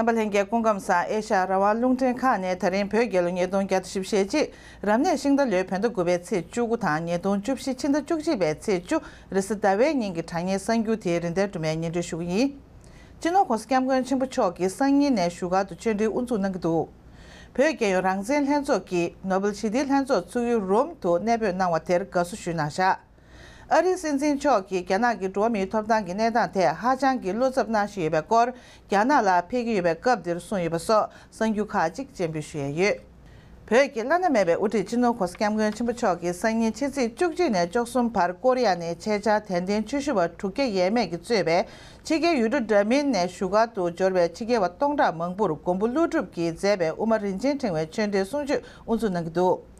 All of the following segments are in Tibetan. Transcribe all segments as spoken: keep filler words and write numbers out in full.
རྣམ་པ་ལྷན་རྒྱས་སྐུ་ཁམས་བཟང་། ཨེ་ཤ་ཡ་རང་དབང་རླུང་འཕྲིན་ཁང་ནས་ད་རིང་བོད་རྒྱལ་ལོ་ཉིས་སྟོང་བརྒྱ་དང་བཞི་བཅུ་ཞེ་གཅིག་རབ་གནས་ཤིང་རྟ་ལོའི་བོད་ཟླ་དགུ་པའི་ཚེས་བཅུ་དགུ་དང་ཉིས་སྟོང་བཅུ་བཞི་ཕྱི་ཟླ་བཅུ་གཅིག་པའི་ཚེས་བཅུ་རེས་གཟའ་ཟླ་བའི་ཉིན་གྱི་དྲ་བརྙན་གསར་འགྱུར་དེ་རིན་ལྡན་སྒྲོལ་མས་སྙན་སྒྲོན་ཞུ་གི་ཡིན། སྤྱི་ནོར་༸གོང་ས་༸སྐྱབས་མགོན་ཆེན་པོ་མཆོག་གིས་སང་ཉིན་ནས་བཞུགས་སྒར་དུ་ཆོས་འབྲེལ་དབུ་འཛུགས་གནང་གི་འདུག་བོད་རྒྱལ་ཡོངས་རང་བཙན་ལྷན་ཚོགས་ཀྱིས་ནོ་བེལ་ཞི་བདེའི་ལྷན་ཚོགས་ཚུགས་ཡུལ་རོམ་དུ་གནས་སྤོས་གནང་བ་དེར་དགའ་བསུ་ཞུས་གནང་བཞག་ཨ་རིའི་སྲིད་འཛིན་མཆོག་གིས་རྒྱ་ནག་གི་འགྲོ་བ་མིའི་ཐོབ་ཐང་གི་གནས་སྟངས་ཐད་ཧ་ཅང་གི་བློ་འཚབ་གནང་བཞིན་ཡོད་པའི་སྐོར། རྒྱ་ནག་ལ་ཕེབས་ཀྱི་ཡོད་པའི་སྐབས་འདིར་གསུངས་ཡོད་པ་སོགས་གསར་འགྱུར་ཁག་ཅིག་སྤྱན་འབུལ་ཞུ་ཡས་ཡོད། བོད་ཀྱི་བླ་ན་མེད་པའི་དབུ་ཁྲིད་སྤྱི་ནོར་༸གོང་ས་༸སྐྱབས་མགོན་ཆེན་པོ་མཆོག་གིས་སང་ཉིན་ཕྱི་ཚེས་བཅུ་གཅིག་ནས་བཅུ་གསུམ་བར་ཀོ་རི་ཡ་ནས་ཆེད་བཅར་དད་ལྡན་ཆོས་ཞུ་བ་དྲུག་བརྒྱ་ཡས་མས་ཀྱིས་གཙོས་པའི་ཕྱི་རྒྱལ་ཡུལ་གྲུ་འདྲ་མིན་ནས་བཞུགས་སྒར་དུ་འབྱོར་བའི་ཕྱི་རྒྱལ་བ་སྟོང་ཕྲག་མང་པོར་མགོན་པོ་ཀླུ་སྒྲུབ་ཀྱིས་མཛད་པའི་དབུ་མ་རིན་ཆེན་ཕྲེང་བའི་ཆོས་འབྲེལ་གསུང་ཆོས་དབུ་འཛུགས་གནང་གི་འདུག་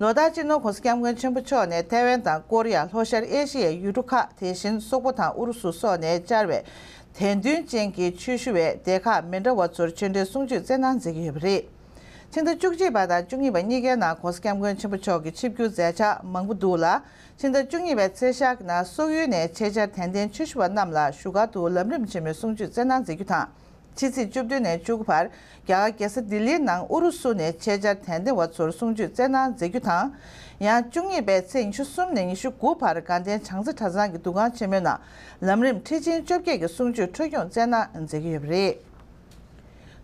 ལོ་ལྟར་སྤྱི་ནོར་༸གོང་ས་༸སྐྱབས་མགོན་ཆེན་པོ་མཆོག་ནས་ཐའེ་ཝན་དང་ཀོ་རི་ཡ། ལྷོ་ཤར་ཨེ་ཤི་ཡའི་ཡུལ་གྲུ་ཁག་དེ་བཞིན་སོག་པོ་དང་ཨུ་རུ་སུ་སོགས་ནས་བཅར་བའི་དད་འདུན་ཅན་གྱི་ཆོས་ཞུ་བའི་སྡེ་ཁག་མི་འདྲ་བ་ཚོར་ཆོས་འབྲེལ་གསུང་ཆོས་སྩལ་གནང་མཛད་ཀྱི་ཡོད་པ་རེད། ཕྱི་ཟླ་བཅུ་གཅིག་པ་དང་བཅུ་གཉིས་པ་གཉིས་ཀའི་ནང་༸གོང་ས་༸སྐྱབས་མགོན་ཆེན་པོ་མཆོག་གིས་ཆིབས་བསྒྱུར་མཛད་འཆར་མང་པོ་འདུག་ལ། ཕྱི་ཟླ་བཅུ་གཉིས་པའི་ཚེས་ཤར་ནང་སོག་ཡུལ་ནས་ཆེད་བཅར་དད་ལྡན་ཆོས་ཞུ་བ་རྣམས་ལ་བཞུགས་སྒར་དུ་ལམ་རིམ་ཆེན་མོའི་གསུང་ཆོས་སྩལ་གནང་མཛད་རྒྱུ་དང་། ཕྱི་ཚེས་བཅུ་བདུན་ནས་བཅུ་དགུ་བར་རྒྱ་གར་རྒྱལ་ས་ལྡི་ལིའི་ནང་ཨུ་རུ་སུ་ནས་ཆེད་བཅར་དད་ལྡན་བ་ཚོར་གསུང་ཆོས་སྩལ་གནང་མཛད་རྒྱུ་དང་། ཡང་བཅུ་གཉིས་པའི་ཚེས་ཉི་ཤུ་གསུམ་ནས་ཉི་ཤུ་དགུ་བར་དགའ་ལྡན་བྱང་རྩེ་གྲྭ་ཚང་གི་འདུ་ཁང་ཆེན་མོའི་ནང་ལམ་རིམ་ཁྲི་ཆེན་བཅོ་བརྒྱད་ཀྱི་གསུང་ཆོས་འཕྲོ་སྐྱོང་སྩལ་གནང་མཛད་ཀྱི་ཡོད་པ་རེད།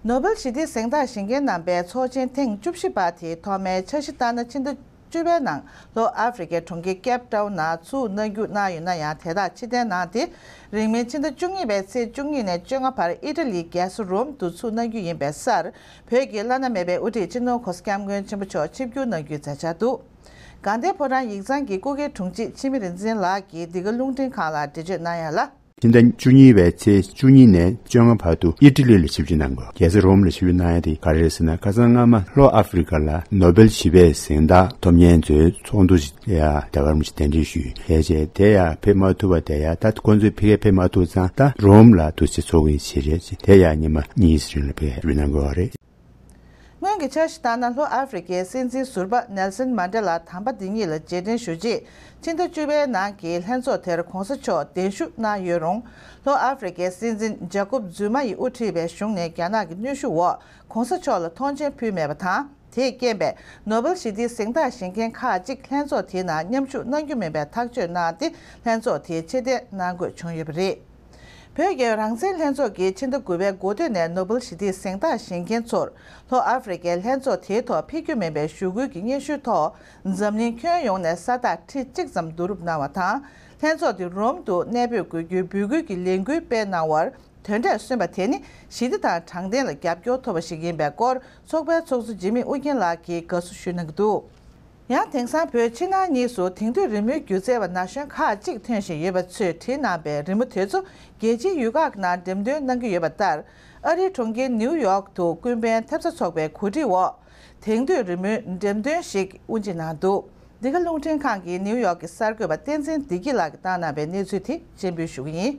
ནོ་བེལ་ཞི་བདེའི་གཟེངས་རྟགས་བཞེས་མཁན་རྣམ་པའི་ཚོགས་ཆེན་ཐེངས་བཅུ་བཞི་པ་དེ་ཐོག་མའི་འཆར་གཞི་ལྟར་ན་ཕྱི་ཟླ་བཅུ་པའི་ནང་ལྷོ་ཨ་ཧྥེ་རི་ཁའི་གྲོང་ཁྱེར་ཀེབ་ཏའུན་ནང་ཚུགས་གནང་རྒྱུ་གནང་ཡོད་ན་ཡང་། དེ་དག་ཕྱིར་འཐེན་གནང་སྟེ། རིང་མིན་ཕྱི་ཟླ་བཅུ་གཉིས་པའི་ཚེས་བཅུ་གཉིས་ནས་བཅོ་ལྔ་བར་ཨི་ཊ་ལིའི་རྒྱལ་ས་རོམ་དུ་ཚུགས་གནང་རྒྱུ་ཡིན་པའི་སར། བོད་ཀྱི་བླ་ན་མེད་པའི་དབུ་ཁྲིད་སྤྱི་ནོར་༸གོང་ས་༸སྐྱབས་མགོན་ཆེན་པོ་མཆོག་ཆིབས་བསྒྱུར་གནང་རྒྱུའི་མཛད་འཆར་འདུག་དགའ་ལྡན་ཕོ་བྲང་ཡིག་ཚང་གི་སྐུ་སྒེར་དྲུང་ཆེ་འཆི་མེད་རིག་འཛིན་ལགས་ཀྱིས་འདི་ག་རླུང་འཕྲིན་ཁང་ལ་འགྲེལ་བརྗོད་གནང་ཡ་ལ། ཕྱི་ཟླ་བཅུ་གཉིས་པའི་ཚེས་བཅུ་གཉིས་ནས་བཅོ་ལྔ་བར་དུ་ཨི་ཊ་ལི་ལ་ཆིབས་བསྒྱུར་གནང་དགོས། རྒྱལ་ས་རོམ་ལ་ཆིབས་བསྒྱུར་གནང་ཡ་དེ་ག་རེ་རེད་ཟེར་ན། ཁ་སང་སྔ་མ་ལྷོ་ཨ་ཧྥེ་རི་ཁ་ལ་ནོ་བེལ་ཞི་བའི་གཟེངས་རྟགས་ཐོབ་མཁན་ཚོའི་ཚོགས་འདུ་ཞིག་ཡ་ད་གར་མོ་ཞིག་གདན་འདྲེན་ཞུས། ཕལ་ཆེར་དེ་ཡ་ཕེབས་མ་ཐུབ་པ་དེ་ཡ། ད་ཁོ་ཚོས་ཕ་གིར་ཕེབས་མ་ཐུབ་ཙང་ད་རོམ་ལ་འདུ་ཞིག་ཚོགས་ཀྱི་ཆེད་རེད། དེ་ཡ་ཉི་མ་གཉིས་རིང་ལ་ཕ་གིར་ཆིབས་བསྒྱུར་གནང་དགོས་པ་རེད། སྔོན་གྱི་འཆར་གཞི་ལྟར་ན་ལྷོ་ཨ་ཧྥེ་རི་ཁའི་སྲིད་འཛིན་ཟུར་པ་ནེལ་སན་མན་ཌེ་ལ་དམ་པ་འདི་ཉིད་ལ་རྗེས་དྲན་ཞུ་ཆེད། ཕྱི་ཟླ་བཅུ་པའི་ནང་གི་ལྷན་ཚོགས་དེར་༸གོང་ས་མཆོག་གདན་ཞུ་གནང་ཡོད་རུང་། ལྷོ་ཨ་ཧྥེ་རི་ཁའི་སྲིད་འཛིན་ཇ་ཀོབ་ཛུ་མ་ཡིས་དབུ་ཁྲིད་པའི་གཞུང་ནས་རྒྱ་ནག་གི་གནོན་ཤུགས་འོག་༸གོང་ས་མཆོག་ལ་མཐོང་མཆན་ཕུལ་མེད་པ་དང་། དེས་རྐྱེན་པས་ནོ་བེལ་ཞི་བདེའི་གཟེངས་རྟགས་བཞེས་མཁན་ཁག་ཅིག་ལྷན་ཚོགས་དེའི་ནང་མཉམ་ཞུགས་གནང་རྒྱུ་མིན་པའི་ཐག་གཅོད་གནང་སྟེ། ལྷན་ཚོགས་དེ་ཕྱིར་འཐེན་གནང་དགོས་བྱུང་ཡོད་པ་རེད། བོད་རྒྱལ་ཡོངས་རང་བཙན་ལྷན་ཚོགས་ཀྱིས་ཕྱི་ཟླ་དགུ་པའི་འགོ་སྟོད་ནས་ནོ་བེལ་ཞི་བདེའི་གཟེངས་རྟགས་བཞེས་མཁན་ཚོར་ལྷོ་ཨ་ཧྥེ་རི་ཁའི་ལྷན་ཚོགས་དེའི་ཐོག་ཕེབས་རྒྱུ་མིན་པའི་ཞུ་སྐུལ་གྱི་སྙན་ཞུའི་ཐོག་འཛམ་གླིང་ཁྱོན་ཡོངས་ནས་ས་རྟགས་ཁྲི་གཅིག་ཙམ་བསྡུ་རུབ་གནང་བ་དང་། ལྷན་ཚོགས་དེ་རོམ་དུ་གནས་སྤོས་དགོས་རྒྱུའི་འབོད་སྐུལ་གྱི་ལས་འགུལ་སྤེལ་གནང་བར། དོན་འབྲས་སོན་པ་དེ་ནི་ཞི་བདེ་དང་དྲང་བདེན་ལ་རྒྱབ་སྐྱོར་ཐོབ་པ་ཞིག་ཡིན་པའི་སྐོར། ཚོགས་པའི་ཚོགས་གཙོ་འཇིགས་མེད་ཨུ་རྒྱན་ལགས་ཀྱིས་དགའ་བསུ་ཞུས་གནང་གི་འདུག་ཡང་དེང་སང་བོད་ཕྱི་ནང་གཉིས་སུ་དེང་དུས་རི་མོའི་སྒྱུ་རྩལ་བ་ན་གཞོན་ཁག་ཅིག་ཐོན་བཞིན་ཡོད་པ་ཚོས་བྲིས་གནང་པའི་རི་མོ་དེ་ཚོ་རྒྱལ་སྤྱིའི་ཡུལ་ཁག་ནང་འགྲེམས་སྟོན་གནང་གི་ཡོད་པ་ལྟར། ཨ་རིའི་གྲོང་ཁྱེར་ནིའུ་ཡོག་ཏུ་ཀུན་ཕན་ཐེབས་རྩ་ཚོགས་པའི་གོ་སྒྲིག་འོག་དེང་དུས་རི་མོའི་འགྲེམས་སྟོན་ཞིག་དབུ་འབྱེད་གནང་འདུག་འདི་ག་རླུང་འཕྲིན་ཁང་གི་ནིའུ་ཡོག་གི་གསར་འགོད་པ་བསྟན་འཛིན་བདེ་སྐྱིད་ལགས་ཀྱིས་བཏང་གནང་པའི་གནས་ཚུལ་དེ་སྤྱན་འབུལ་ཞུ་གི་ཡིན།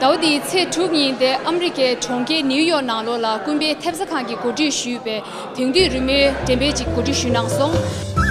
ཟླ་བ་འདིའི་ཚེས་དྲུག་ཉིན་ཏེ་ཨ་མི་རི་ཀའི་གྲོང་ཁྱེར་ནིའུ་ཡོག་ནང་ལོགས་ལ་ཀུན་ཕན་ཐེབས་རྩ་ཁང་གིས་གོ་སྒྲིག་ཞུས་པའི་དེང་དུས་རི་མོའི་འགྲེམས་སྤེལ་ཅིག་གོ་སྒྲིག་ཞུས་གནང་སོང་།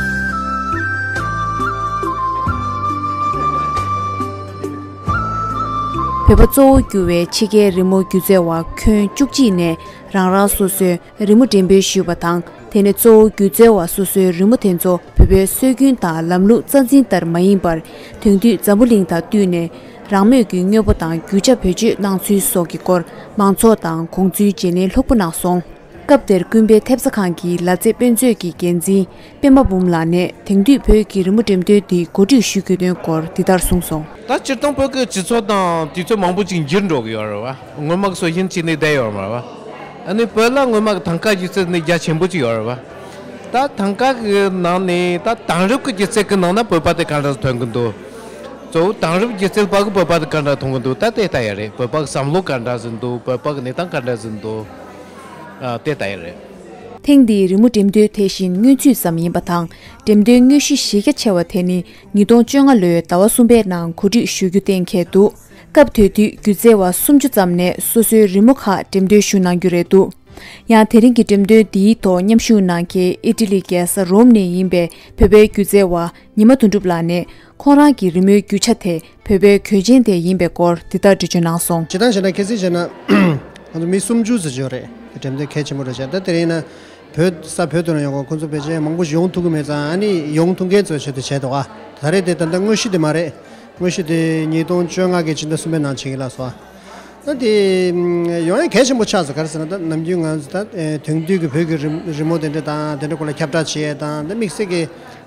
བོད་པ་གཙོ་བོ་གྱུར་བའི་ཕྱི་རྒྱལ་རི་མོ་སྒྱུ་རྩལ་བ་ཁྱོན་བཅུ་གཅིག་ནས་རང་རང་སོ་སོའི་རི་མོ་འགྲེམས་སྤེལ་ཞུས་པ་དང་། དེ་ནས་གཙོ་བོ་སྒྱུ་རྩལ་བ་སོ་སོའི་རི་མོ་དེ་ཚོ་བོད་པའི་སྲོལ་རྒྱུན་དང་ལམ་ལུགས་རྩ་འཛིན་ལྟར་མ་ཡིན་པར། དེང་དུས་འཛམ་བུ་གླིང་དང་བསྟུན་ནས་རང་མོས་ཀྱི་དངོས་པོ་དང་རྒྱུ་ཆ་བེད་སྤྱོད་གནང་ཚུལ་སོགས་ཀྱི་སྐོར་མང་ཚོགས་དང་གོང་ཚུལ་བརྗེ་ལེན་ལྷུག་པོ་གནང་སོང་། སྐབས་དེར་ཀུན་ཕན་ཐེབས་རྩ་ཁང་གི་ལ་རྩེ་དཔེ་མཛོད་ཀྱི་འགན་འཛིན་པད་མ་འབུམ་ལགས་ནས་དེང་དུས་བོད་ཀྱི་རི་མོ་འགྲེམས་སྟོན་འདི་གོ་སྒྲིག་ཞུ་རྒྱུའི་དོན་སྐོར་འདི་ལྟར་གསུངས་སོང་། ད་སྤྱིར་བཏང་བོད་ཀྱི་སྤྱི་ཚོགས་དང་དུས་ཚོད་མང་པོ་ཅིག་འགྱུར་འགྲོ་གི་ཡོད་རེད་བ། སྔོན་མ་གི་སྲོལ་རྒྱུན་གཅིག་ནས་བསྡད་ཡོད་མ་རེད་བ། ཨ་ནི་བོད་ལ་སྔོན་མ་གི་ཐང་ཀ་སྒྱུ་རྩལ་ནི་རྒྱ་ཆེན་པོ་ཅིག་ཡོད་རེད་བ། ད་ཐང་ཀ་གི་ནང་ནས་ད་དེང་རབས་ཀྱི་སྒྱུ་རྩལ་གྱི་ནང་ན་བོད་པ་དེ་ག་འདྲ་ཐོན་གྱི་འདུག་གཙོ་བོ་དེང་རབས་སྒྱུ་རྩལ་པ་གིས་བོད་པ་དེ་ག་འདྲ་མཐོང་གི་འདུག་ད་དེ་ལྟ་ཡ་རེད། བོད་པ་གི་བསམ་བློ་ག་འདྲ་ཟིག་འདུག་བོད་པ་གི་གནས་སྟངས་ག་འདྲ་ཟིག་འདུག་ཨ། དེ་ལྟ་ཡ་རེད། ཐེངས་འདིའི་རི་མོ་འགྲེམས་སྟོན་དེ་བཞིན་སྔོན་ཚུད་ཙམ་ཡིན་པ་དང་། འགྲེམས་སྟོན་དངོས་གཞི་གཞི་རྒྱ་ཆེ་བ་དེ་ནི་ཉིས་སྟོང་བཅོ་ལྔ་ལོའི་ཟླ་བ་གསུམ་པའི་ནང་གོ་སྒྲིག་ཞུ་རྒྱུ་གཏན་འཁེལ་འདུག་སྐབས་དེ་དུས་སྒྱུ་རྩལ་བ་སུམ་ཅུ་ཙམ་ནས་སོ་སོའི་རི་མོ་ཁག་འགྲེམས་སྟོན་ཞུ་གནང་རྒྱུ་རེད་འདུག་ཡང་དེ་རིང་གི་འགྲེམས་སྟོན་འདིའི་ཐོག་མཉམ་ཞུགས་གནང་མཁན་ཨི་ཊ་ལིའི་རྒྱལ་ས་རོམ་ནས་ཡིན་པའི་བོད་པའི་སྒྱུ་རྩལ་བ་ཉི་མ་དོན་གྲུབ་ལགས་ནས་ཁོང་རང་གི་རི་མོའི་རྒྱུ་ཆ་དེ་བོད་པའི་གོས་ཆེན་དེ་ཡིན་པའི་སྐོར་འདི་ལྟར་འགྲེལ་བརྗོད་གནང་སོང་། སྤྱིར་བཏང་བྱས་ན་གལ་སྲིད་བྱས་ན་ང་ཚོ་མི་སུམ་ཅུ་ཙམ་ཅིག་ཡོད་རེད། འགྲེམས་སྟོན་གལ་ཆེན་པོ་རེད་བྱས། ད་དེ་རིང་ན་བོད་ས་བོད་དུ་ཡོང་གོ་ཁོང་ཚོ་ཕལ་ཆེར་མང་པོ་ཞིག་ཡོང་ཐུབ་ཀྱི་མེད་ཙང་། ཨ་ནི་ཡོང་ཐུབ་མཁན་ཚོའི་ཆེད་དུ་བྱས་འདུག་ག་ད་རེས་དེ་ད་ལྟ་དངོས་གཞི་དེ་མ་རེད། དངོས་གཞི་དེ་ཉིས་སྟོང་བཅོ་ལྔ་གི་ཕྱི་ཟླ་གསུམ་པའི་ནང་བྱེད་ཀྱི་ལགས་སོ། ད་དེ་ཡོང་ཡ་གལ་ཆེན་པོ་ཆགས་སོང་། ག་རེ་ཟེར་ན། ད་ནམ་རྒྱུན་ང་ཚོ་ད་དེང་དུས་ཀྱི་བོད་ཀྱི་རི་རི་མོ་དེ་འདྲ་དང་དེ་འདྲ་སྐོར་ལ་ཁྱབ་བསྒྲགས་བྱེད་ཡ་དང་། ད་དམིགས་བསལ་གྱི་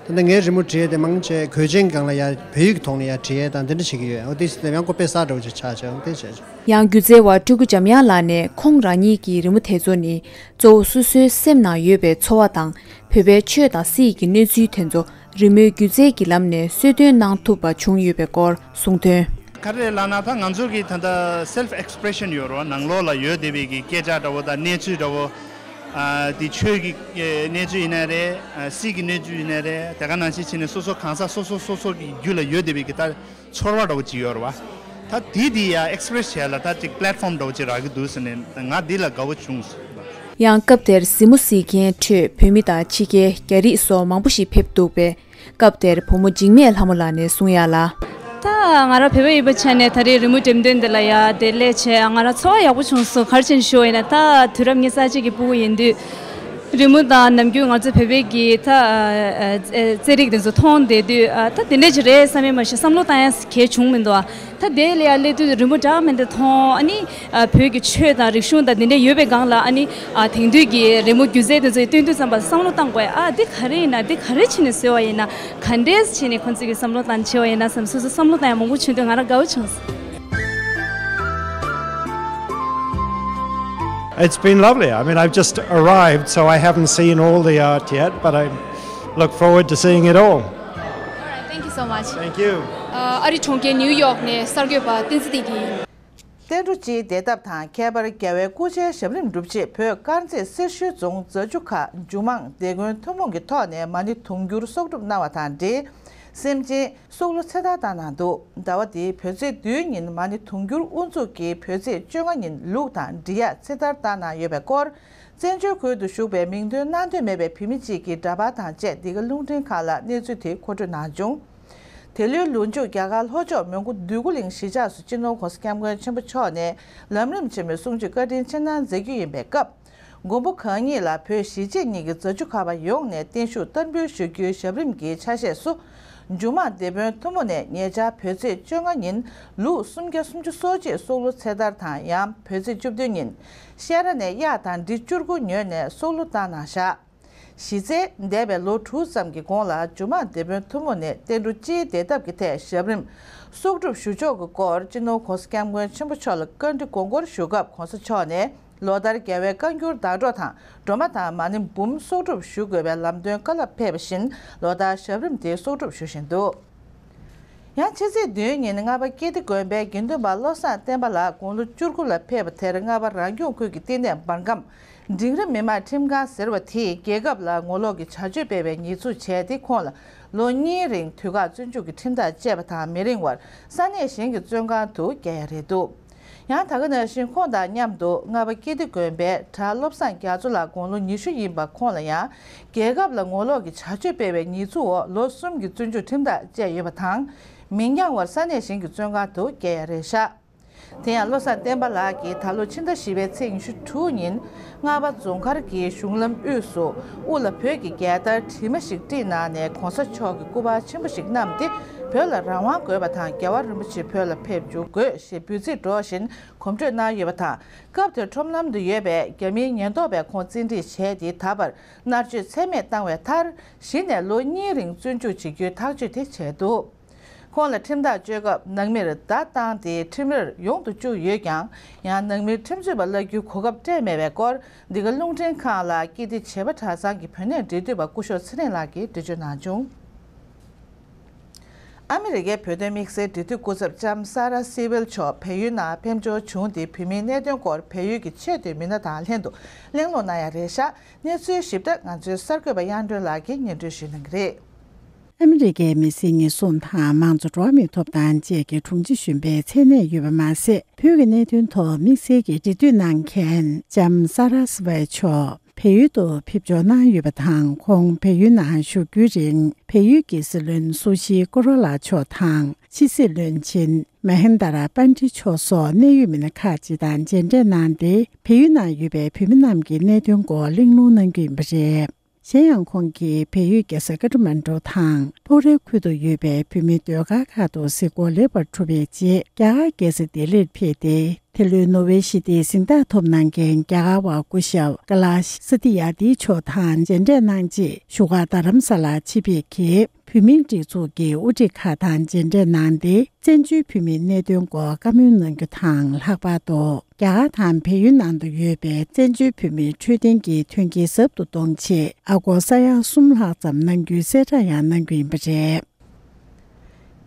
ད་ལྟ་ངའི་རི་མོ་བྲིས་ཡ་དེ་མང་ཆེ་གོས་ཆེན་སྒང་ལ་ཡ་བོད་ཡིག་ཐོག་ནས་ཡ་བྲིས་ཡ་དང་དེ་འདྲ་བྱེད་ཀྱི་ཡོད། འོ་དེ་ཡང་ཁོ་དཔེ་གསར་འདྲ་བོ་ཅིག་ཆགས་བྱས། འོ་དེ་བྱས། ཡང་སྒྱུ་རྩལ་བ་སྤྲུལ་སྐུ་འཇམ་དབྱངས་ལགས་ནས་ཁོང་རང་ཉིད་ཀྱི་རི་མོ་དེ་ཚོ་ནི་གཙོ་བོ་སོ་སོའི་སེམས་ནང་ཡོད་པའི་ཚོར་བ་དང་། བོད་པའི་ཆོས་དང་སྲིད་ཀྱི་གནས་ཚུལ་དེ་ཚོ་རི་མོའི་སྒྱུ་རྩལ་གྱི་ལམ་ནས་གསོལ་སྟོན་གནང་ཐུབ་པ་བྱུང་ཡོད་པའི་སྐོར་གསུངས་དོན། ག་རེ་ལབ་ན། ད་ང་ཚོ་གི་ད་ལྟ་self expression ཡོད་རེད་བ། ནང་ལོགས་ལ་ཡོད་བསྡད་པའི་གི་སྐད་ཆ་འདྲ་བོ་དང་གནས་ཚུལ་འདྲ་བོ། ཨ་དེ་ཆོས་ཀྱི་ཨེ་གནས་ཚུལ་ཡིན་ན་རེད། ཨ་སྲིད་ཀྱི་གནས་ཚུལ་ཡིན་ན་རེད། དེ་ག་ནང་བཞིན་བྱས་ནས་སོ་སོ་གང་ཟག་སོ་སོ་སོ་སོ་གི་རྒྱུད་ལ་ཡོད་བསྡད་པའི་གི་ད་ཚོར་བ་འདྲ་བོ་ཅིག་ཡོད་རེད་བ། ད་དེ་དེ་ཡ་express བྱས་ལ་ད་ཅིག་platform འདྲ་བོ་ཅིག་རག་གི་འདུག་ཟེར་ནས་ང་འདི་ལ་དགའ་བོ་བྱུང་། ཡང་སྐབས་དེར་གཟིགས་མོ་གཟིགས་མཁན་ཁྲོད་བོད་མི་དང་ཕྱི་རྒྱལ། རྒྱ་རིགས་སོགས་མང་པོ་ཞིག་ཕེབས་འདུག་པས། སྐབས་དེར་བུ་མོ་འཇིགས་མེད་ལྷ་མོ་ལགས་ནས་གསུང་ཡ་ལ། ད་ང་རང་བོད་པ་ཡིན་པའི་ཆ་ནས་ད་རེས་རི་མོ་འགྲེམས་སྟོན་འདི་ལ་ཡ་བདེ་ལེགས་བྱས། ང་རང་ཚོར་བ་ཡག་པོ་བྱུང་སོང་། ག་རེ་བྱས་ནས་ཞུ་བ་ཡིན་ན། ད་དུས་རབས་ཉི་ཤུ་རྩ་གཅིག་གི་སྤུ་གུ་ཡིན་དུས། རི་མོ་དང་ནམ་རྒྱུན་ང་ཚོ་བོད་པའི་གི་ད་ཨ་ཨ་རྩེད་རིགས་དེ་ཚོ་མཐོང་བསྡད་དུས། ཨ་ད་དེ་འདྲ་ཅིག་རེད་བསམ་ཡས་མ་གཏོགས་བསམ་བློ་བཏང་ཡ་གང་ཡང་བྱུང་མི་འདུག་ཨ་ད་དེ་ལ་ཡ་སླེབས་དུས་རི་མོ་འདྲ་མི་འདྲ་མཐོང་། ཨ་ནི་ཨ་བོད་ཀྱི་ཆོས་དང་རིག་གཞུང་དང་དེ་འདྲ་ཡོད་པའི་སྒང་ལ། ཨ་ནི་ཨ་དེང་དུས་ཀྱི་རི་མོ་སྒྱུ་རྩལ་དེ་ཚོ་ཡི་སྟོན་དུས་ཙམ་པ་བསམ་བློ་བཏང་དགོས། ཨ་འདི་ག་རེ་ཡིན་ན། འདི་ག་རེ་བྱས་ནས་བཟོས་པ་ཡིན་ན། ག་འདྲས་བྱས་ནས་ཁོང་ཚོས་ཀྱི་བསམ་བློ་བཏང་བྱས་པ་ཡིན་ན་བསམ། སོ་སོ་བསམ་བློ་བཏང་ཡ་མང་པོ་བྱུང་དུས་ང་རང་དགའ་བོ་བྱུང་། It's been lovely. I mean, I've just arrived, so I haven't seen all the art yet, but I look forward to seeing it all. All right, thank you so much. Thank you. ཨ་རི་གྲོང་ཁྱེར་ནིའུ་ཡོག་ནས་གསར་འགོད་པ་བསྟན་འཛིན་བདེ་སྐྱིད་ཡིན། བསྟན་འགྲོ་སྤྱིའི་བདེ་ཐབས་དང་། ཁྱད་པར་རྒྱལ་བའི་སྐུ་ཕྱྭའི་ཞབས་རིམ་སྒྲུབ་ཆེད་བོད་དཀར་མཛེས་སེར་ཤུལ་རྫོང་རྫ་ཆུ་ཁ་མཇུག་མང་སྡེ་དགོན་ཐུན་མོང་གི་ཐོག་ནས་མ་ཎི་དུང་འགྱུར་གསོག་སྒྲུབ་གནང་བ་དང་འབྲེལ། སེམས་ཅན་སྲོག་བླུ་ཚེ་ཐར་བཏང་གནང་འདུག་ཟླ་བ་འདིའི་བོད་ཚེས་བདུན་ཉིན་མ་ཎི་དུང་འགྱུར་དབུ་འཛུགས་ཀྱིས་བོད་ཚེས་བཅོ་ལྔ་ཉིན་ལུག་དང་འབྲི་གཡག་ཚེ་ཐར་བཏང་གནང་ཡོད་པའི་སྐོར། བཙན་བྱོལ་ཁུལ་དུ་བཞུགས་པའི་མིང་འདོན་གནང་འདོད་མེད་པའི་བོད་མི་གཅིག་གིས་འདྲ་པར་དང་བཅས་འདི་ག་རླུང་འཕྲིན་ཁང་ལ་གནས་ཚུལ་དེ་མཁོ་སྤྲོད་གནང་བྱུང་། དེ་ལོའི་ལོ་མཇུག་རྒྱ་གར་ལྷོ་ཕྱོགས་མོན་གྷོ་འདོད་རྒུ་གླིང་གཞིས་ཆགས་སུ་སྤྱི་ནོར་༸གོང་ས་༸སྐྱབས་མགོན་ཆེན་པོ་མཆོག་ནས་ལམ་རིམ་ཆེན་མོའི་གསུང་ཆོས་བཀའ་དྲིན་ཆེ་གནང་མཛད་རྒྱུ་ཡིན་པའི་སྐབས། མགོན་པོ་གང་ཉིད་ལ་བོད་གཞིས་བྱེས་གཉིས་ཀྱི་རྫ་ཆུ་ཁ་པ་ཡོངས་ནས་བརྟན་བཞུགས་བསྟར་འབུལ་ཞུ་རྒྱུའི་ཞབས་རིམ་གྱི་ཆ་ཤས་སུ། མཇུག་མང་སྡེ་དཔོན་ཐུན་མོང་ནས་ཉེ་ཆར་བོད་ཚེས་བཅོ་ལྔ་ཉིན་ལུག་སུམ་བརྒྱ་སུམ་ཅུ་སོ་གཅིག་སྲོག་བླུ་ཚེ་ཐར་དང་། ཡང་བོད་ཚེས་བཅུ་བདུན་ཉིན་བཤས་ར་ནས་གཡག་དང་འབྲི་བཅུ་དགུ་ཉོས་ནས་སྲོག་བླུ་བཏང་གནང་བཞག་གཞི་རྩའི་འདས་པའི་ལོ་དྲུག་ཙམ་གྱི་གོང་ལ་མཇུག་མང་སྡེ་དཔོན་ཐུན་མོང་ནས་བསྟན་འགྲོ་སྤྱིའི་བདེ་ཐབས་ཀྱི་ཐད་ཞབས་རིམ་གསོག་སྒྲུབ་ཞུ་ཕྱོགས་ཀྱི་སྐོར་སྤྱི་ནོར་༸གོང་ས་༸སྐྱབས་མགོན་ཆེན་པོ་མཆོག་ལ་བཀའ་འདྲི་དགོངས་སྐོར་ཞུ་སྐབས། ༸གོང་ས་མཆོག་ནས་ལོ་ལྟར་རྒྱལ་བའི་བཀའ་འགྱུར་བདག་སྒྲོགས་དང་། སྒྲོལ་མ་དང་མ་ཎི་འབུམ་གསོག་སྒྲུབ་ཞུ་དགོས་པའི་ལམ་སྟོན་བཀའ་སློབ་ཕེབས་པ་བཞིན། ལོ་ལྟར་ཞབས་རིམ་དེ་གསོག་སྒྲུབ་ཞུ་བཞིན་འདུག་ཡང་ཕྱི་ཚེས་བདུན་ཉིན་རྔ་པ་ཀིརྟི་དགོན་པའི་དགེ་འདུན་པ་བློ་བཟང་བསྟན་པ་ལགས་དགུང་ལོ་བཅུ་དགུ་ལ་ཕེབས་པ་དེར། རྔ་པ་རང་སྐྱོང་ཁུལ་གྱི་བསྟི་གནས་འབར་ཁམས་འབྲིང་རིམ་མི་དམངས་ཁྲིམས་ཁང་ཟེར་བ་དེས་རྒྱལ་ཁབ་ལ་ངོ་ལོག་གི་བྱ་སྤྱོད་སྤེལ་བའི་ཉེས་འཛུགས་བྱས་ཏེ། ཁོང་ལ་ལོ་གཉིས་རིང་དུས་བཀག་བཙོན་འཇུག་གི་ཁྲིམས་ཐག་བཅད་པ་དང་། མི་རིང་བར་ས་གནས་གཞན་གྱི་བཙོན་ཁང་དུ་བསྐྱལ་ཡ་རེད་འདུག་ཡང་ད་ག་ནང་བཞིན་ཁོང་དང་མཉམ་དུ་རྔ་པ་ཀིརྟི་དགོན་པའི་གྲྭ་བློ་བཟང་རྒྱ་མཚོ་ལགས་དགུང་ལོ་ཉི་ཤུ་ཡིན་པ། ཁོང་ལ་ཡང་རྒྱལ་ཁབ་ལ་ངོ་ལོག་གི་བྱ་སྤྱོད་སྤེལ་བའི་ཉེས་འཛུགས་འོག་ལོ་གསུམ་གྱི་བཙོན་འཇུག་ཁྲིམས་ཐག་བཅད་ཡོད་པ་དང་། མི་འགྱངས་བར་ས་གནས་གཞན་གྱི་བཙོན་ཁང་དུ་བསྐྱལ་ཡ་རེད་བཞག་དེ་ཡང་བློ་བཟང་བསྟན་པ་ལགས་ཀྱིས་ད་ལོ་ཕྱི་ཟླ་བཞི་པའི་ཚེས་ཉི་ཤུ་དྲུག་ཉིན་རྔ་པ་རྫོང་མཁར་གྱི་གཞུང་ལམ་དབུས་སུ་དབུ་ལ་བོད་ཀྱི་རྒྱལ་དར་དྲི་མ་ཞིག་དཀྲིས་གནང་ནས། ༸གོང་ས་མཆོག་གི་སྐུ་པར་ཆེན་པོ་ཞིག་བསྣམས་ཏེ། བོད་ལ་རང་དབང་དགོས་པ་དང་། རྒྱལ་བ་རིན་པོ་ཆེ་བོད་ལ་ཕེབས་འཇུག་དགོས་ཞེས་འབོད་ཚིག་སྒྲོག་བཞིན་གོམ་བགྲོད་གནང་ཡོད་པ་དང་། སྐབས་དེར་ཁྲོམ་ལམ་དུ་ཡོད་པའི་རྒྱ་མིའི་ཉེན་རྟོག་པས་ཁོང་བཙན་ཁྲིད་བྱས་ཏེ། ད་བར་མནར་གཅོད་ཚད་མེད་བཏང་བའི་མཐར། གཞི་ནས་ལོ་གཉིས་རིང་བཙོན་འཇུག་བྱེད་རྒྱུའི་ཐག་གཅོད་དེ་བྱས་འདུག་ཁོང་ལ་ཁྲིམས་ཐག་གཅོད་སྐབས་ནང་མིར་བརྡ་བཏང་སྟེ་ཁྲིམས་རར་ཡོང་དུ་བཅུག་ཡོད་ཀྱང་། ཡང་ནང་མིར་ཁྲིམས་རྩོད་པ་གླ་རྒྱུའི་གོ་སྐབས་སྤྲད་མེད་པའི་སྐོར། འདི་ག་རླུང་འཕྲིན་ཁང་ལ་ཀིརྟི་བྱེས་པ་གྲྭ་ཚང་གི་བུད་གནས་འབྲེལ་མཐུད་པ་སྐུ་ཞབས་ཚེ་རིང་ལགས་ཀྱིས་འགྲེལ་བརྗོད་གནང་བྱུང་། ཨ་མི་རི་ཀའི་བོད་དོན་དམིགས་བསལ་འབྲེལ་མཐུད་སྐུ་ཚབ་ལྕམ་ས་ར་སི་ཝེལ་མཆོག་བལ་ཡུལ་ནང་ཕེབས་འབྱོར་བྱུང་སྟེ། བོད་མིའི་གནད་དོན་སྐོར་བལ་ཡུལ་གྱི་ཆེས་མཐོའི་མི་སྣ་དང་ལྷན་དུ་གླེང་སློང་གནང་ཡ་རེད་བཞག་གནས་ཚུལ་ཞིབ་ཕྲ་ང་ཚོའི་གསར་འགོད་པ་གཡང་སྒྲོན་ལགས་ཀྱིས་སྙན་སྒྲོན་ཞུ་གནང་གི་རེད། ཨ་མི་རི་ཀའི་མི་སེར་ཉེན་སྲུང་དང་མང་གཙོ་འགྲོ་བ་མིའི་ཐོབ་ཐང་བཅས་ཀྱི་དྲུང་ཆེ་གཞོན་པའི་མཚན་གནས་ཡོད་པ་མ་ཟད། བོད་ཀྱི་གནད་དོན་ཐོག་དམིགས་བསལ་གྱི་འབྲེལ་མཐུད་གནང་མཁན་ལྕམ་ས་ར་སི་ཝེལ་མཆོག་བལ་ཡུལ་དུ་ཕེབས་འབྱོར་གནང་ཡོད་པ་དང་། ཁོང་བལ་ཡུལ་ནང་བཞུགས་རྒྱུའི་རིང་། བལ་ཡུལ་གྱི་སྲིད་བློན་སུ་ཤི་ཀོ་ར་ལ་མཆོག་དང་། ཕྱི་སྲིད་བློན་ཆེན་མ་ཧིན་དར་པན་ཏི་མཆོག་སོགས་གནད་ཡོད་མི་སྣ་ཁག་ཅིག་དང་མཇལ་འཕྲད་གནང་སྟེ། བལ་ཡུལ་ནང་ཡོད་པའི་བོད་མི་རྣམས་ཀྱི་གནད་དོན་སྐོར་གླེང་སློང་གནང་རྒྱུ་ཡིན་པ་རེད། གཞན་ཡང་། ཁོང་གིས་བལ་ཡུལ་རྒྱལ་ས་ཀ་ཐ་མན་གྲུ་དང་། སྤོག་རའི་ཁུལ་དུ་ཡོད་པའི་བོད་མིའི་སྡོད་སྒར་ཁག་ཏུ་གཟིགས་སྐོར་ལེགས་པར་གྲུབ་པའི་རྗེས། རྒྱ་གར་རྒྱལ་ས་ལྡི་ལིར་ཕེབས་ཏེ། འདི་ལོའི་ནོ་བེལ་ཞི་བདེའི་གཟེངས་རྟགས་ཐོབ་གནང་མཁན་རྒྱ་གར་བ་སྐུ་ཞབས་ཀ་ལ་ཤ་ཏི་ཡ་ཏི་མཆོག་དང་མཇལ་འཕྲད་གནང་རྗེས། བཞུགས་སྒར་རྡ་རམ་ས་ལར་ཆེད་ཕེབས་ཀྱིས། བོད་མིའི་སྒྲིག་འཛུགས་ཀྱི་དབུ་ཁྲིད་ཁག་དང་མཇལ་འཕྲད་གནང་སྟེ། བཙན་བྱོལ་བོད་མིའི་གནད་དོན་སྐོར་བཀའ་མོལ་གནང་རྒྱུ་དང་། ལྷག་པར་དུ། རྒྱ་གར་དང་བལ་ཡུལ་ནང་དུ་ཡོད་པའི་བཙན་བྱོལ་བོད་མིའི་འཕྲོད་བསྟེན་གྱི་མཐུན་རྐྱེན་ཟབ་ཏུ་གཏོང་ཆེད། ཨ་སྒོར་ས་ཡ་གསུམ་ལྷག་ཙམ་གནང་རྒྱུའི་གསལ་བསྒྲགས་ཡང་གནང་རྒྱུ་ཡིན་པ་རེད།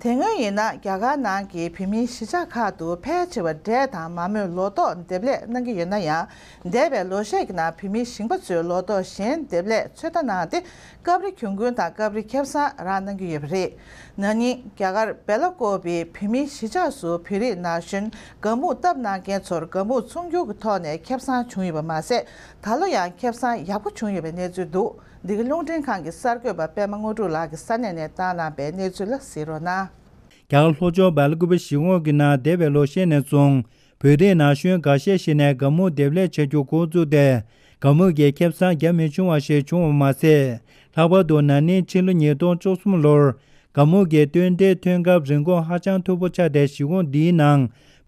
དེ་སྔོན་ཡིན་ན། རྒྱ་གར་ནང་གི་བོད་མིའི་གཞིས་ཆགས་ཁག་ཏུ་ཕལ་ཆེ་བ་འབྲས་དང་མ་རྨོས་ལོ་ཏོག་འདེབས་ལས་གནང་གི་ཡོད་ན་ཡང་། འདས་པའི་ལོ་ཤས་ཀྱི་ནང་བོད་མིའི་ཞིང་པ་ཚོས་ལོ་ཏོག་གཞན་འདེབས་ལས་ཚོད་ལྟ་གནང་སྟེ། སྐབས་རེ་གྱོང་གུན་དང་སྐབས་རེ་ཁེ་བཟང་རག་གནང་གི་ཡོད་པ་རེད། ན་ནིང་རྒྱ་གར་སྦེ་ལ་ཀོ་པའི་བོད་མིའི་གཞིས་ཆགས་སུ་བོད་རིགས་ན་གཞོན་དགའ་སྨུག་བཏབ་གནང་མཁན་ཚོར་དགའ་སྨུག་ཚོང་སྒྱུར་གྱི་ཐོག་ནས་ཁེ་བཟང་བྱུང་ཡོད་པ་མ་ཟད། ད་ལོ་ཡང་ཁེ་བཟང་ཡག་པོ་བྱུང་ཡོད་པའི་གནས་ཚུལ་འདུག་འདི་ག་རླུང་འཕྲིན་ཁང་གི་གསར་འགོད་པ་པད་མ་དངོས་གྲུབ་ལགས་ཀྱིས་ས་གནས་ནས་བཏང་གནང་པའི་གནས་ཚུལ་ལ་གཟིགས་རོགས་གནང་། རྒྱ་གར་ལྷོ་ཕྱོགས་སྦེལ་ཀུ་པེ་གཞིས་ཁོངས་ཀྱི་ནང་འདས་པའི་ལོ་ཤས་ནས་བཟུང་བོད་རིགས་ན་གཞོན་འགའ་ཤས་ཤིག་ནས་དགའ་སྨུག་འདེབས་ལས་བྱ་རྒྱུ་འགོ་བཙུགས་ཏེ། དགའ་སྨུག་གི་ཁེ་བཟང་རྒྱ་མི་ཆུང་བ་ཞིག་བྱུང་བ་མ་ཟད། ལྷག་པར་དུ་ན་ནིང་ཕྱི་ལོ་ཉིས་སྟོང་བཅུ་གསུམ་ལོར་དགའ་སྨུག་གི་སྟོན་འབྲས་ཐོན་སྐབས་རིན་གོང་ཧ་ཅང་མཐོ་པོ་ཆགས་ཏེ། གཞིས་ཁོངས་འདིའི་ནང་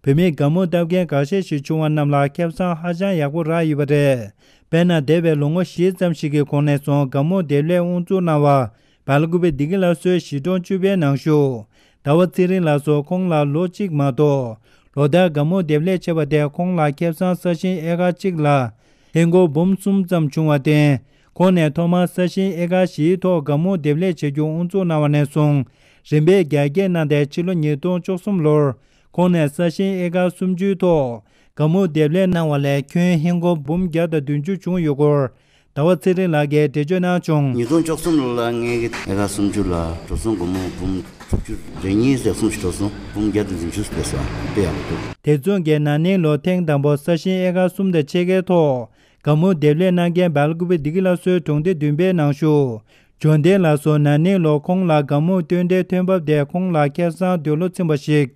བོད་མིས་དགའ་སྨུག་བཏབ་མཁན་འགའ་ཤས་ཤིག་བྱུང་བ་རྣམས་ལ་ཁེ་བཟང་ཧ་ཅང་ཡག་པོ་རག་ཡོད་པ་རེད། དཔེར་ན། འདས་པའི་ལོ་ངོ་བཞི་ཙམ་ཞིག་གི་གོང་ནས་བཟུང་དགའ་སྨུག་འདེབས་ལས་དབུ་འཛུགས་གནང་བ། སྦེལ་ཀུ་པེ་བདེ་སྐྱིད་སླར་གསོའི་གཞིས་གྲོང་བཅུ་པའི་ནང་བཞུགས་ཟླ་བ་ཚེ་རིང་ལགས་སུ། ཁོང་ལ་ལོ་གཅིག་མ་གཏོགས་ལོ་ལྟར་དགའ་སྨུག་འདེབས་ལས་བྱས་པ་དེས་ཁོང་ལ་ཁེ་བཟང་ས་ཞིང་ཨེ་ཀར་གཅིག་ལ་ཧིན་སྒོར་འབུམ་གསུམ་ཙམ་བྱུང་བར་བརྟེན། ཁོང་ནས་ཐོག་མར་ས་ཞིང་ཨེ་ཀར་བཞིའི་ཐོག་དགའ་སྨུག་འདེབས་ལས་བྱ་རྒྱུ་དབུ་འཛུགས་གནང་བ་ནས་བཟུང་རིམ་པས་རྒྱ་སྐྱེད་གནང་སྟེ། ཕྱི་ལོ་ཉིས་སྟོང་བཅུ་གསུམ་ལོར་ཁོང་ནས་ས་ཞིང་ཨེ་ཀར་སུམ་ཅུའི་ཐོག་དགའ་སྨུག་འདེབས་ལས་གནང་བ་ལས་ཁྱོན་ཧིན་སྒོར་འབུམ་བརྒྱ་དང་བདུན་ཅུ་བྱུང་ཡོད་སྐོར། ཟླ་བ་ཚེ་རིང་ལགས་ཀྱིས་འགྲེལ་བརྗོད་གནང་བྱུང་། ཉིས་སྟོང་བཅུ་གསུམ་ལོ་ལ་ངེད་ཀྱི་ཨེ་ཀར་སུམ་ཅུ་ལ་འགྲོ་སོང་སྒོར་མོ་འབུམ་དྲུག་ཅུ་རེ་གཉིས་ཙམ་གསུམ་ཞིག་འགྲོ་སོང་། འབུམ་བརྒྱ་དང་བདུན་ཅུ་སྤེལ་སོང་། དཔེ་ཡག་པོ་འདུག་དེ་མཚུངས་ཀྱིས་ན་ནིང་ལོ་ཐེངས་དང་པོ་ས་ཞིང་ཨེ་ཀར་གསུམ་དང་ཕྱེད་ཀའི་ཐོག་དགའ་སྨུག་འདེབས་ལས་གནང་མཁན་སྦེལ་ཀུ་པེ་བདེ་སྐྱིད་སླར་གསོའི་གྲོང་སྡེ་བདུན་པའི་ནང་བཞུགས་འབྱོར་ལྡན་ལགས་སུ། ན་ནིང་ལོ་ཁོང་ལ་དགའ་སྨུག་སྟོན་འབྲས་ཐོན་འབབ་དེ་ཁོང་ལ་ཁེ་བཟང་འདོད་བློ་ཚིམ་པ་ཞིག་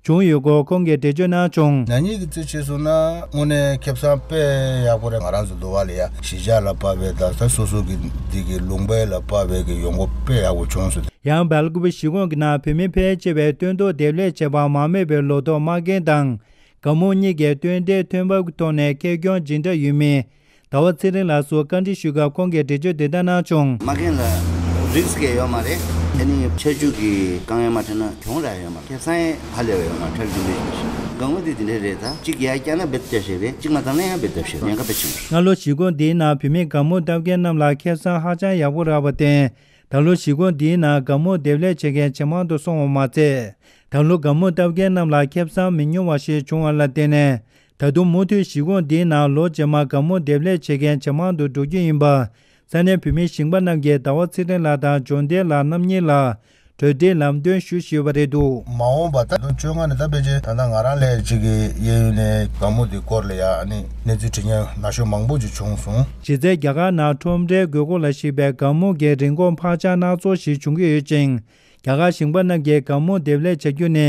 བྱུང་ཡོད་སྐོར་ཁོང་གིས་འགྲེལ་བརྗོད་གནང་བྱུང་། ན་ནིང་གི་རྩིས་བྱས་སོང་ན་དངོས་གནས་ཁེ་བཟང་དཔེ་ཡག་པོ་རེད། ང་རང་ཚོ་འདུལ་བ་ལ་ཡ་གཞིས་ཆགས་ལ་དཔག་པའི་ད་ལྟ་སོ་སོ་གི་འདི་གི་ལུང་པའི་ལ་དཔག་པའི་གི་ཡོང་སྒོ་དཔེ་ཡག་པོ་བྱུང་སོང་། ཡང་སྦེལ་ཀུ་པེ་གཞིས་ཁོངས་ཀྱི་ནང་བོད་མི་ཕལ་ཆེ་བས་སྟོན་ཐོག་འདེབས་ལས་བྱེད་པར་མ་རྨོས་པའི་ལོ་ཏོག་མ་རྒན་དང་། དགའ་སྨུག་གཉིས་ཀའི་སྟོན་འབྲས་ཐོན་འབབ་ཀྱི་ཐོག་ནས་ཁེ་གྱོང་ཇི་འདྲ་ཡོད་མེད། ཟླ་བ་ཚེ་རིང་ལགས་སུ་བཀའ་འདྲི་ཞུས་སྐབས་ཁོང་གིས་འགྲེལ་བརྗོད་འདི་ལྟར་གནང་བྱུང་། མ་རྒན་ལ་རིགས་ཀྱི་ཡོད་མ་རེད། དེ་ནི་ཆར་ཆུ་གི་དཀའ་ངལ་མ་འཕྲད་ན་གྱོང་རག་ཡོད་མ་རེད། ཁེ་བཟང་ཧ་ལས་པ་ཡོད་མ་རེད། ཁྲལ་རྒྱུ་མེད་ཞིག་དགའ་སྨུག་དེ་དེ་འདྲ་རེད། ད་གཅིག་ཡར་བཀྱག་ན་བེད་སྤྱད་ཞིག་རེད། གཅིག་མ་བཏང་ན་ཡང་བེད་སྤྱད་ཞིག་ཉེན་ཁ་དཔེ་ཆེན་པོ་རེད། སྔ་ལོ་གཞིས་ཁོངས་འདིའི་ནང་བོད་མི་དགའ་སྨུག་བཏབ་མཁན་རྣམས་ལ་ཁེ་བཟང་ཧ་ཅང་ཡག་པོ་རག་པར་བརྟེན། ད་ལོ་གཞིས་ཁོངས་འདིའི་ནང་དགའ་སྨུག་འདེབས་ལས་བྱེད་མཁན་ཇེ་མང་དུ་སོང་བ་མ་ཚད། ད་ལོ་དགའ་སྨུག་བཏབ་མཁན་རྣམས་ལ་ཁེ་བཟང་མི་ཉུང་བ་ཞིག་བྱུང་བ་ལ་བརྟེན་ནས། ད་དུང་མུ་མཐུད་གཞིས་ཁོངས་འདིའི་ནང་ལོ་རྗེས་མར་དགའ་སྨུག་འདེབས་ལས་བྱེད་མཁན་ཇེ་མང་དུ་འགྲོ་རྒྱུ་ཡིན་པ། ས་གནས་བོད་མི་ཞིང་པ་རྣམས་ཀྱིས་ཟླ་བ་ཚེ་རིང་ལགས་དང་འབྱོར་ལྡན་ལགས་རྣམ་གཉིས་ལ་གྲོས་འདྲིའི་ལམ་སྟོན་ཞུ་བཞིན་ཡོད་པ་རེད་འདུག་མ་འོངས་པ་ད་ལོ་བཅོ་ལྔ་ནས་ད་ཕལ་ཆེར་ད་ལྟ་ང་རང་ལས་གཅིག་གི་གཡས་གཡོན་ནས་དགའ་སྨུག་འདི་སྐོར་ལ་ཡ་ཨ་ནི་གནས་ཚུལ་དྲི་མཁན་ན་གཞོན་མང་པོ་ཅིག་བྱུང་སོང་། གཞི་རྩའི་རྒྱ་གར་ནང་ཁྲོམ་རའི་དགོས་མཁོ་ལ་གཞིགས་པའི་དགའ་སྨུག་གི་རིན་གོང་འཕར་ཆག་སྣ་ཚོགས་ཤིག་བྱུང་གི་ཡོད་ཅིང་། རྒྱ་གར་ཞིང་པ་རྣམས་ཀྱིས་དགའ་སྨུག་འདེབས་ལས་བྱ་རྒྱུ་ནི།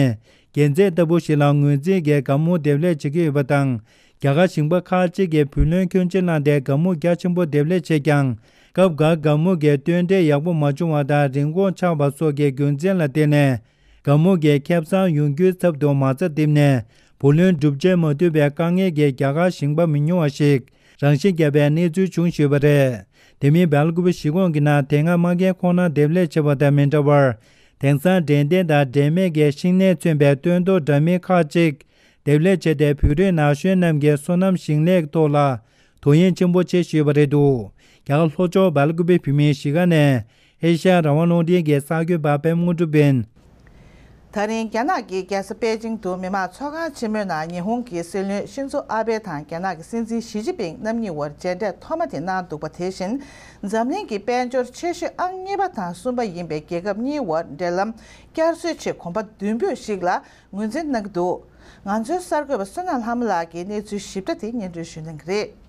དགེ་མཚན་ལྟ་བུ་ཞིག་ལ་ངོས་འཛིན་གྱིས་དགའ་སྨུག་འདེབས་ལས་བྱེད་ཀྱི་ཡོད་པ་དང་། རྒྱ་གར་ཞིང་པ་ཁག་ཅིག་གིས་བུ་ལོན་ཁྱོན་ཆེ་བླངས་ཏེ་དགའ་སྨུག་རྒྱ་ཆེན་པོ་འདེབས་ལས་བྱས་ཀྱང་། སྐབས་འགར་དགའ་སྨུག་གི་སྟོན་འབྲས་ཡག་པོ་མ་བྱུང་བ་དང་རིན་གོང་ཆག་པ་སོགས་ཀྱི་རྒྱུ་མཚན་ལ་བརྟེན་ནས། དགའ་སྨུག་གི་ཁེ་བཟང་ཡོང་རྒྱུའི་ཚབ་ཏུ་མ་རྩ་རྡིབ་ནས་བུ་ལོན་སྒྲུབ་བྱེད་མ་ཐུབ་པའི་དཀའ་ངལ་གྱིས་རྒྱ་གར་ཞིང་པ་མི་ཉུང་བ་ཞིག་རང་ཤི་བརྒྱབ་པའི་གནས་ཚུལ་བྱུང་ཡོད་པ་རེད། དེ་མིན་སྦེལ་ཀུ་པེ་གཞིས་ཁོངས་ཀྱི་ནང་དེ་སྔ་མ་རྒན་ཁོང་རྣམས་འདེབས་ལས་བྱས་པ་དང་མི་འདྲ་བར། དེང་སང་འབྲས་ལྡན་དང་འབྲས་སྨན་གྱི་ཤིང་ནས་མཚོན་པའི་སྟོན་ཐོག་འདྲ་མིན་ཁག་ཅིག་འདེབས་ལས་བྱས་ཏེ། བོད་རིགས་ན་གཞོན་རྣམས་ཀྱི་སོ་ནམ་ཞིང་ལས་ཐོག་ལ་དོ་དབྱིངས་ཆེན་པོ་བྱེད་བཞིན་ཡོད་པ་རེད་འདུག་རྒྱ་གར་ལྷོ་ཕྱོགས་སྦེལ་ཀུ་པེ་བོད་མིའི་གཞིས་ཀ་ནས་ཨེ་ཤ་ཡ་རང་དབང་རླུང་འཕྲིན་གྱི་གསར་འགོད་པ་པད་མ་དངོས་གྲུབ་ཡིན། ད་རིང་རྒྱ་ནག་གི་རྒྱལ་ས་པེ་ཅིང་དུ་མི་དམངས་ཚོགས་ཁང་ཆེན་མོའི་ནང་ཉི་ཧོང་གི་སྲིད་བློན་ཤིན་ཛོ་ཨ་བྷེ་དང་རྒྱ་ནག་གི་སྲིད་འཛིན་ཞི་ཅིན་ཕིང་རྣམ་གཉིས་དབར་མཇལ་འཕྲད་ཐོག་མ་དེ་གནང་འདུག་པ། དེ་བཞིན་འཛམ་གླིང་གི་དཔལ་འབྱོར་ཆེ་ཤོས་ཨང་གཉིས་པ་དང་གསུམ་པ་ཡིན་པའི་རྒྱལ་ཁབ་གཉིས་དབར་འབྲེལ་ལམ་བསྐྱར་གསོའི་ཆེད་གོམ་པ་མདུན་སྤོས་ཤིག་ལ་ངོས་འཛིན་གནང་གི་འདུག་ང་ཚོའི་གསར་འགོད་པ་བསོད་ནམས་ལྷ་མོ་ལགས་ཀྱིས་གནས་ཚུལ་ཞིབ་ཕྲ་དེ་སྙན་སྒྲོན་ཞུ་གནང་གི་རེད།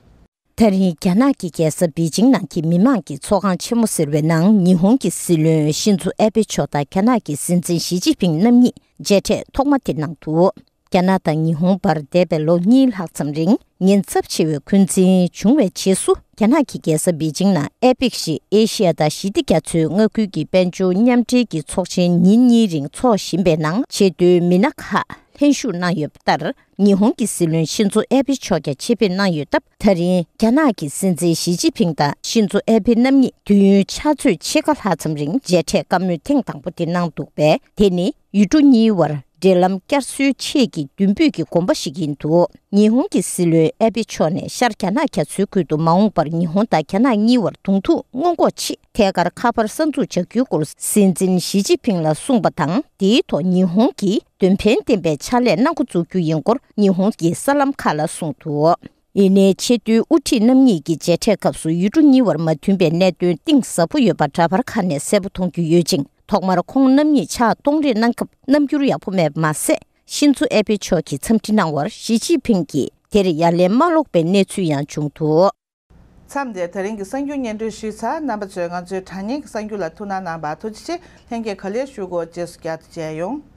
ད་རིང་རྒྱ་ནག་གི་རྒྱལ་ས་པེ་ཅིང་ནང་གི་མི་མང་གི་ཚོགས་ཁང་ཆེན་མོ་ཟེར་བའི་ནང་ཉི་ཧོང་གི་སྲིད་བློན་ཤིན་ཛོ་ཨེ་བྷེ་མཆོག་དང་རྒྱ་ནག་གི་སྲིད་འཛིན་ཞི་ཅིན་ཕིང་རྣམ་གཉིས་མཇལ་འཕྲད་ཐོག་མ་དེ་གནང་འདུག་རྒྱ་ནག་དང་ཉི་ཧོང་བར་འདས་པའི་ལོ་གཉིས་ལྷག་ཙམ་རིང་ཉེན་ཚབས་ཆེ་བའི་འཁོན་འཛིན་བྱུང་བའི་རྗེས་སུ། རྒྱ་ནག་གི་རྒྱལ་ས་པེ་ཅིང་ནང་ཨེ་པེག་ཞེས་ཨེ་ཤི་ཡ་དང་ཞི་བདེ་རྒྱ་མཚོའི་མངའ་ཁུལ་གྱི་དཔལ་འབྱོར་མཉམ་འབྲེལ་གྱི་ཚོགས་ཆེན་ཉིན་གཉིས་རིང་འཚོགས་བཞིན་པའི་ནང་ཆེས་མཐོའི་མི་སྣ་ཁག་ལྷན་ཞུགས་གནང་ཡོད་པ་ལྟར། ཉི་ཧོང་གི་སྲིད་བློན་ཤིན་ཛོ་ཨེ་བྷེ་མཆོག་ཀྱང་ཆེད་ཕེབས་གནང་ཡོད་སྟབས། ད་རིང་རྒྱ་ནག་གི་སྲིད་འཛིན་ཞི་ཅིན་ཕིང་དང་ཤིན་ཛོ་ཨེ་བྷེ་རྣམ་གཉིས་དུས་ཡུན་ཕྱག་ཚོད་ཕྱེད་ཀ་ལྷག་ཙམ་རིང་མཇལ་འཕྲད་བཀའ་མོལ་ཐེངས་དང་པོ་དེ་གནང་འདུག་པས། དེ་ནི་ཡུལ་གྲུ་གཉིས་བར་འབྲེལ་ལམ་བསྐྱར་གསོའི་ཆེད་ཀྱི་མདུན་སྤོས་ཀྱི་གོམ་པ་ཞིག་ཡིན་འདུག་ཉི་ཧོང་གི་སྲིད་བློན་ཨེ་བྷེ་མཆོག་ནས་ཤར་རྒྱ་ནག་རྒྱ་མཚོའི་ཁུལ་དུ་མ་འོངས་པར་ཉི་ཧོང་དང་རྒྱ་ནག་གཉིས་བར་གདོང་ཐུག་སྔོན་འགོག་ཆེད་ཐད་ཀར་ཁ་པར་གསར་འཛུགས་བྱ་རྒྱུའི་སྐོར་སྲིད་འཛིན་ཞི་ཅིན་ཕིང་ལ་གསུངས་པ་དང་། དེའི་ཐོག་ཉི་ཧོང་གིས་དོན་ཕན་ལྡན་པའི་ཕྱག་ལས་གནང་འགོ་འཛུགས་རྒྱུ་ཡིན་སྐོར་ཉི་ཧོང་གི་གསར་ལམ་ཁག་ལ་གསུངས་འདུག་ཡིན་ནའི་ཆེས་མཐོའི་དབུ་ཁྲིད་རྣམ་གཉིས་ཀྱི་མཇལ་འཕྲད་སྐབས་སུ་ཡུལ་གྲུ་གཉིས་བར་མ་མཐུན་པའི་གནད་དོན་གཏིང་ཟབ་པོ་ཡོད་པ་འདྲ་པར་ཁག་ནས་གསལ་པོ་མཐོང་རྒྱུ་ཡོད་ཅིང་། ཐོག་མར་ཁོང་རྣམ་གཉིས་ཕྱག་གཏོང་རེས་གནང་སྐབས་རྣམ་འགྱུར་ཡག་པོ་མེད་པ་མ་ཟད། ཤིན་ཛོ་ཨེ་བྷེ་མཆོག་གིས་འཚམས་འདྲི་གནང་བར་ཞི་ཅིན་ཕིང་གིས་དེར་ཡ་ལན་མ་སློག་པའི་གནས་ཚུལ་ཡང་བྱུང་འདུག་མཚམས་འདིར་ད་རིང་གི་གསར་འགྱུར་སྙན་སྒྲོན་ཞུས་ཚར། རྣམ་པ་ཚོས་ང་ཚོའི་དྲ་བརྙན་གྱི་གསར་འགྱུར་ལ་ཐུགས་སྣང་གནང་བར་ཐུགས་རྗེ་ཆེ། ལྷན་རྒྱས་ག་ལེར་བཞུགས་དགོས། རྗེས་སུ་བསྐྱར་དུ་མཇལ་ཡོང་།